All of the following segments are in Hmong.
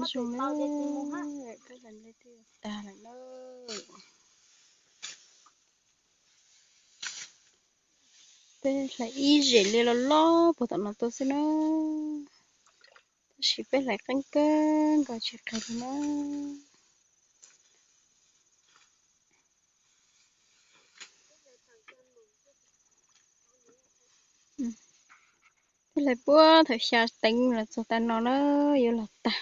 Zoo na, peb hlais nplej twb tag lawm na. Peb hlais ib zem liaj loj loj puag tom no tuaj xwb na. Tab sis peb hlais qeeb kawg nkaus tsis qis li na. Peb hlais puag thaum xya teev los txog tas no na, yuav los tag.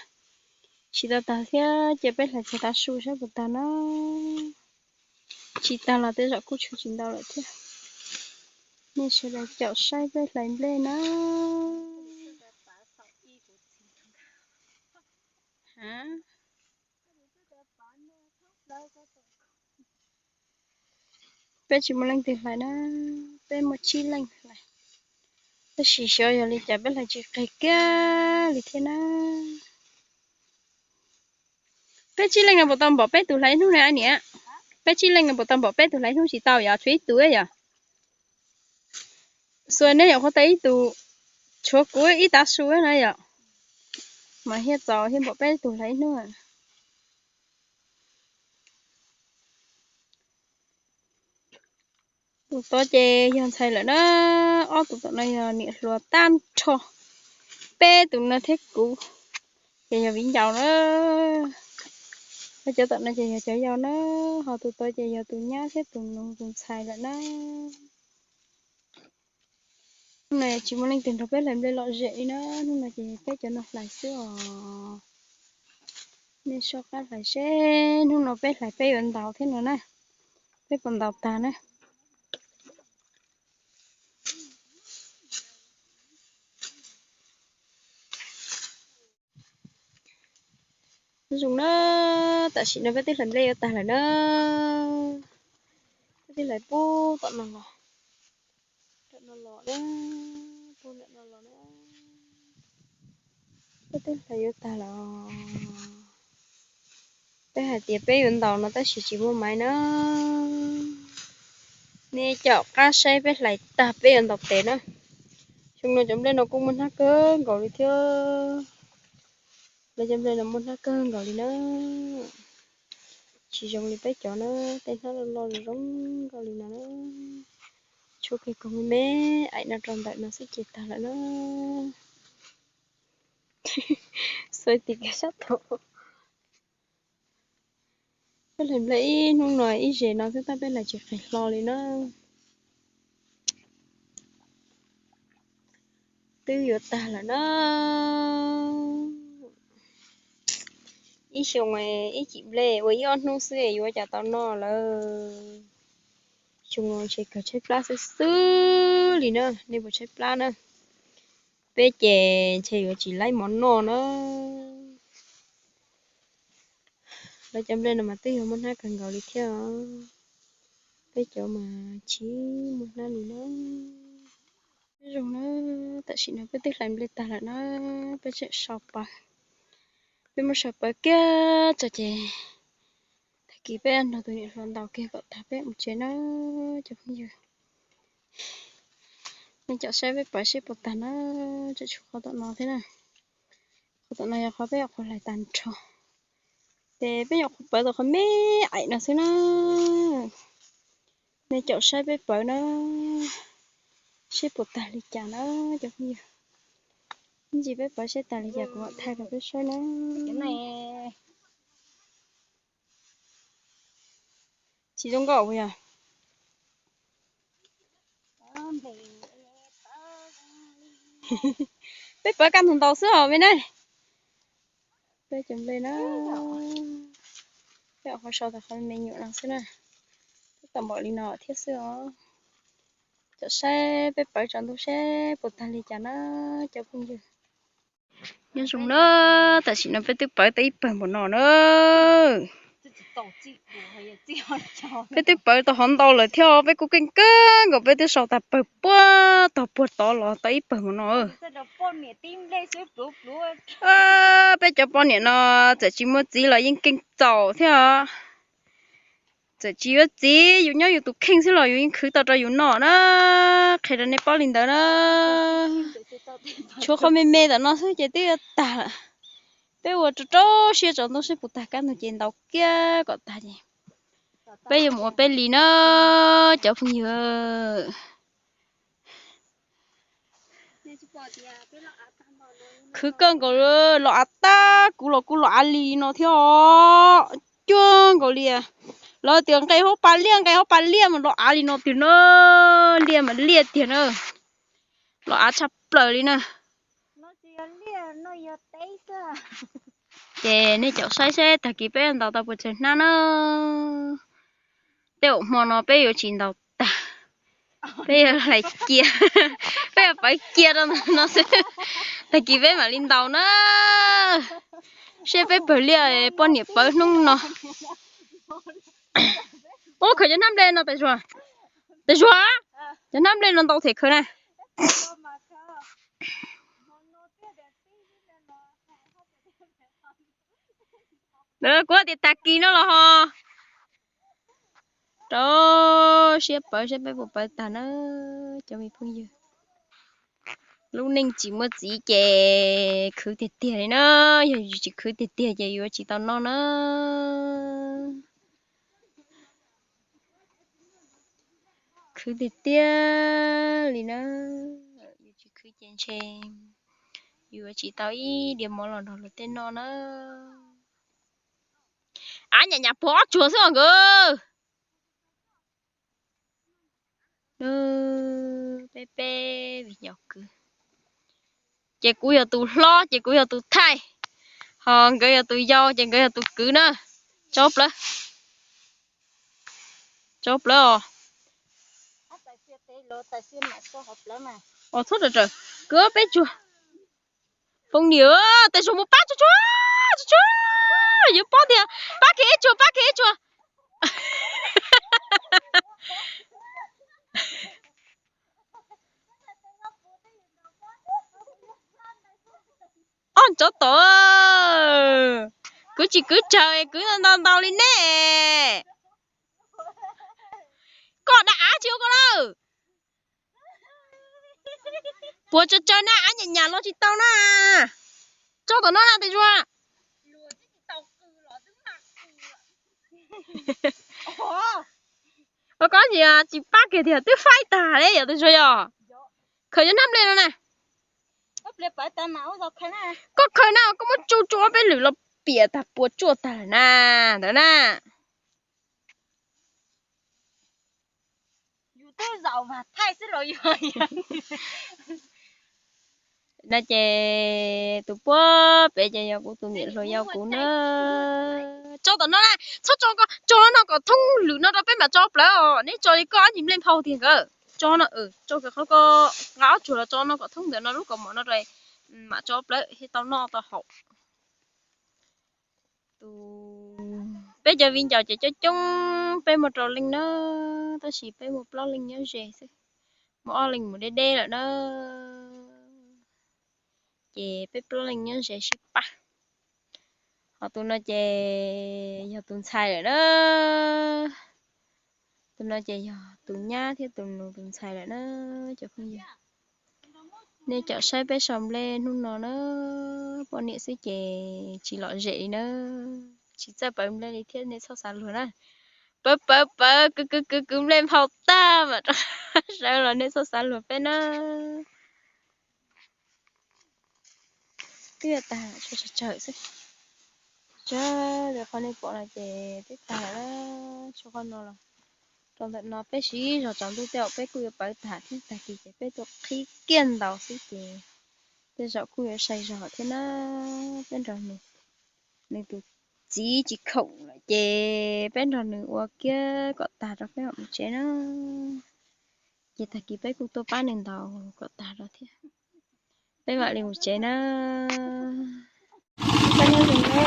Tsis tau tag thiab, cia peb hlais txog tav su saib puas tag na. Tsis tag los tej zaum kuj tshuav tsis ntau lawm thiab. Nej sawv daws caum saib peb hlais nplej na. Peb tsis muaj leej twg hlais na, peb muaj tsib leej hlais. Tab sis xyov yog li cas peb hlais tsis qis kiag li thiab na. Peb tsib leej no puas tau npaum peb tus hlais ib hnub na niam? Peb tsib leej no puas tau npaum peb tus hlais ib hnub? Tsis tau yom, tshuav ib tug yom. Xuas nej nyuam qhuav tau ib tug, tshuav kuv ib tav su na yom. Mas thiaj txaus thiab npaum peb tus hlais ib hnub. Tus tod ces yog ntxhais lawm na, ob tus tom no yog niam hluas tag nrho, peb tus no thiab kuv ces yog viv ncaus na. Cov tom no ces yog cov yau na, ho tus tod ces yog tus nyab thiab tus nus tus ntxhais lawm na. Hnub no tsis muaj leej twg nrog peb hlais nplej lom zem li na, hnub no ces peb cov no hlais xwb os. Nej soj qab hlais seb hnub no peb hlais peb yuav ntaus thiab no na, peb puas ntaus tag na. Zoo na, tam sim no peb twb hlais nplej yuav tag lawm na. Peb twb hlais puag tom no los, tom no los na, puag tom no los na. Peb twb hlais yuav tag lawm. Peb hais tias peb yuav ntaus no tab sis tsis muaj maiv na. Nej caum qab saib peb hlais tag peb yuav ntaus tes na. Xyoo no cov nplej no kuj muaj hnab kawg nkaus li thiab. Lawv cov nplej no muaj hnab kawg nkaus li na. Tsis zoo li peb cov na, tej hnab loj loj zoo zoo nkauj li no na. Tshuav kiag koog me me aim no rau ntawm no xwb ces tag lawm na. Xuav tim kiag sab tod. Peb hlais nplej ib hnub no ib zes no xwb tab peb hlais tsis qis hlo li na. Twb yuav tag lawm na. Ib xyoo ib cim nplej ua ib ob hnub xwb yuav cas tau noj lawm. Xyoo no ntshe kawg tshaib plab xwb xwb li na, nej puas tshaib plab na? Peb ces ntshe yuav tsis laib mov noj na. Lawv cov nplej no mas twb yog muaj hnab kawg nkaus li thiab. Peb cov mas tsis muaj hnab li na. Nyob zoo na, tam sim no peb twb hlais nplej tag lawm na, peb tseem sau pawv. Peb muab sau pawv kiag tso ces tag kis peb nrog tus niam hluas ntaus kiag kom tag peb mus tsev na cov phooj ywg. Nej caum saib peb pawv seb puas tag na, tseem tshuav qhov tom no thiab na. Qhov tom no yog qhov peb nyuam qhuav hlais tag nrho. Ces peb nyuam qhuav pawv tau qhov me aim no xwb na. Nej caum saib peb pawv na, seb puas tag li cas na cov phooj ywg. Ib ntsis peb pawv seb tag li cas kuv mam thaij rau peb saib na. Tsis zoo nkauj puas yog? Peb pawv kaj ntug ntau xwb os me na. Peb cov nplej na, peb nyuam qhuav sau tau qhov me nyuam no xwb na. Peb tau npaum li no thiab xwb os. Caum saib peb pawv tsaus ntuj seb puas tag li cas na cov phooj ywg. Nyob zoo na, tam sim no peb twb pawv tau ib pawg npaum no na. Peb twb pawv tau hov ntau lawm thiab, peb kuj keej kawg nkaus, peb twb sau tag pawg puag tog puag tod los tau ib pawg npaum no. Peb cov poj niam no txawm tsis muaj txiv los yeej keej txaus thiab os. Txawm tsis yuav txiv, yus nyob yus tus kheej xwb los yus yeej khwv tau rau yus noj na. Qhia rau nej paub li ntawd na. Tshuav qhov me me ntawm no xwb ces twb yuav tag lawm. Peb ua rau rau siab tsaus ntuj seb puas tag, kab ntug ces ntaus kiag kom tag ces peb yuav mus ua peb li na cov phooj ywg. Khwv kawg nkaus, los av tag kuv los kuv los av li no thiab os. Cuag nkaus li, lawv tias nqe hauv pas liaj, nqe hauv pas liaj mas los av li no tiag na, liaj mas liaj tiag na, los av tshaj plaws li na. Ces nej caum saib seb tag kis peb ntaus tau puas tsawg hnab na. Tej zaum hmo no peb yuav tsis ntaus tag, peb yuav hlais cia, peb yuav pawv cia rau ntawm no xwb, tag kis peb mam li ntaus na. Seb peb pawg liaj poj niam pawv hnub no. Ub, khaws cov hnab nplej no tas zuag, tas zuag, cov hnab nplej no ntau them khaws na. Kuv tias tag kis no los ho rau siab pawv seb peb puas pawv tag na cov me phooj ywg. Lub neej tsis muaj txiv ces khwv tiag tiag li na, yog yus tsis khwv tiag tiag ces yuav tsis tau noj na. Khwv tiag tiag li na, yus tsis khwv ces ntshe yuav tsis tau ib diav mov los nrog luag tej noj na. Av nyam nyam puag ob tsuag xwb os nkawd. Peb peb viv ncaus kwv, ces kuv yog tus hlob ces kuv yog tus thaij, ho nkawd yog tus yau ces nkawd yog tus kwv na. Tso plawv, tso plawv os. Os, txhob rawm rawm, kwv peb tsuag. Phooj ywg, tej zaum mus pab tsuag tsuag, tsuag tsuag, yuav pob tiag, pab kiag ib tsuag, pab kiag ib tsuag. Ob tsov tom, kwv tsis kwv tsawg, kwv ntau ntau li nej. Koj dag av tsis ua koj lawm. Puas tsawg tsawg na, av nyam nyam los tsis tau na. Tso tom no na tes zuag. Ua koj tsis, tsis pab kiag tiag twb faib tag li yog tes zuag yog. Khaws cov hnab nplej no na. Koj khaws na, koj muab tsuj tsuj ob peb lwm los piam tag puas tsuaj tag lawm na, ntawd na. No ces tus puag pem ces yog kuv tus niam hluas yau kuv na. Tso tom no na, txhob tso, tso no kom thoob lwm no rau peb mam tso plawv os. Neb tso li koj ob nyuag nplej nphau tiag nkawd. Tso no, tso qhov ko, nqa ob tsuag los tso no kom thoob ntawm no lub kaus mom no rau, mam tso plawv thiaj tau noj tau haus. Tus, peb cov viv ncaus ces coob coob, peb muaj rau leej na, tab sis peb muaj plaub leej nyob ze xwb, muaj ob leej mus deb deb lawm na. Ces peb plaub leej nyob ze sib pab. Ho tus no ces yog tus ntxhais lawm na. Tus no ces yog tus nyab thiab tus nus tus ntxhais lawm na cov phooj ywg. Nej caum saib peb sau nplej hnub no na, poj niam xwb ces tsis lom zem li na, tsis txawj pawv nplej li thiab nej txhob xav luag na. Pawv pawv pawv kwv kwv kwv kwv nplej nphau tag mam rov sawv los nej txhob xav luag peb na. Twb yuav tag, tshuav tsawg tsawg xwb. Tsawg, qhov nej pom no ces twb tag lawm, tshuav qhov no los rau ntawm no peb siv zog tsaus ntuj tej zaum peb kuj yuav pawv tag thiab, tag kis ces peb tuaj qhib kiag ntaus xwb ces tej zaum kuj yuav sai zog thiab na. Peb nrog nws, nws tus txiv tsis khoom lawm ces peb nrog nws ua kiag kom tag rau peb mam mus tsev na. Ces tag kis peb kuj tuaj pab nws ntaus kom tag rau thiab, peb mam li mus tsev na. Peb nyob zoo na,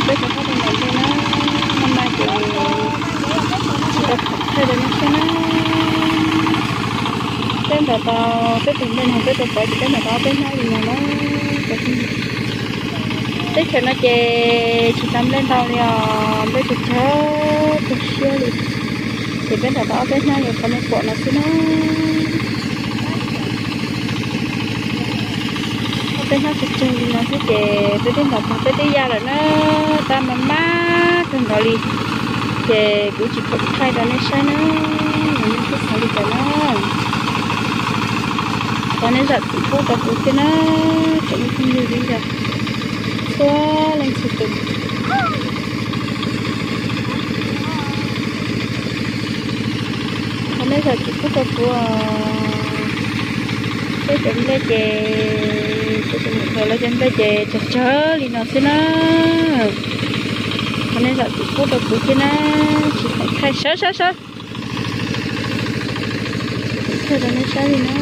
peb tau pab tau ntaus nplej na, no mas ces tsis tau tham thaij rau nej saib na. Peb ntaus tau, peb tus nplej no peb tau pawv ces peb ntaus tau ob peb hnab li no na. Teb chaws no ces tsis tau nplej ntau li os, nplej tsawg tsawg, tu siab li. Ces peb ntaus tau ob peb hnab li qhov nej pom no xwb na. Peb nyob tsawg tsawg li no xwb ces peb twb ntaus tag peb twb ya lawm na, tab mas mab kawg nkaus li. Ces kuv tsis khoom thaij rau nej saib na, nej twb xav li cas na. Thov nej zam txim pub rau kuv thiab na, tsoom me phooj ywg viv ncaus txhua leej txhua tus. Thov nej zam txim pub rau kuv. Peb cov nplej ces, peb cov mus dhau lawv cov nplej ces tsawg tsawg li no xwb na. Thov nej zam txim pub rau kuv thiab na, tsis khoom thaij sawv sawv sawv, thaij rau nej saib li na.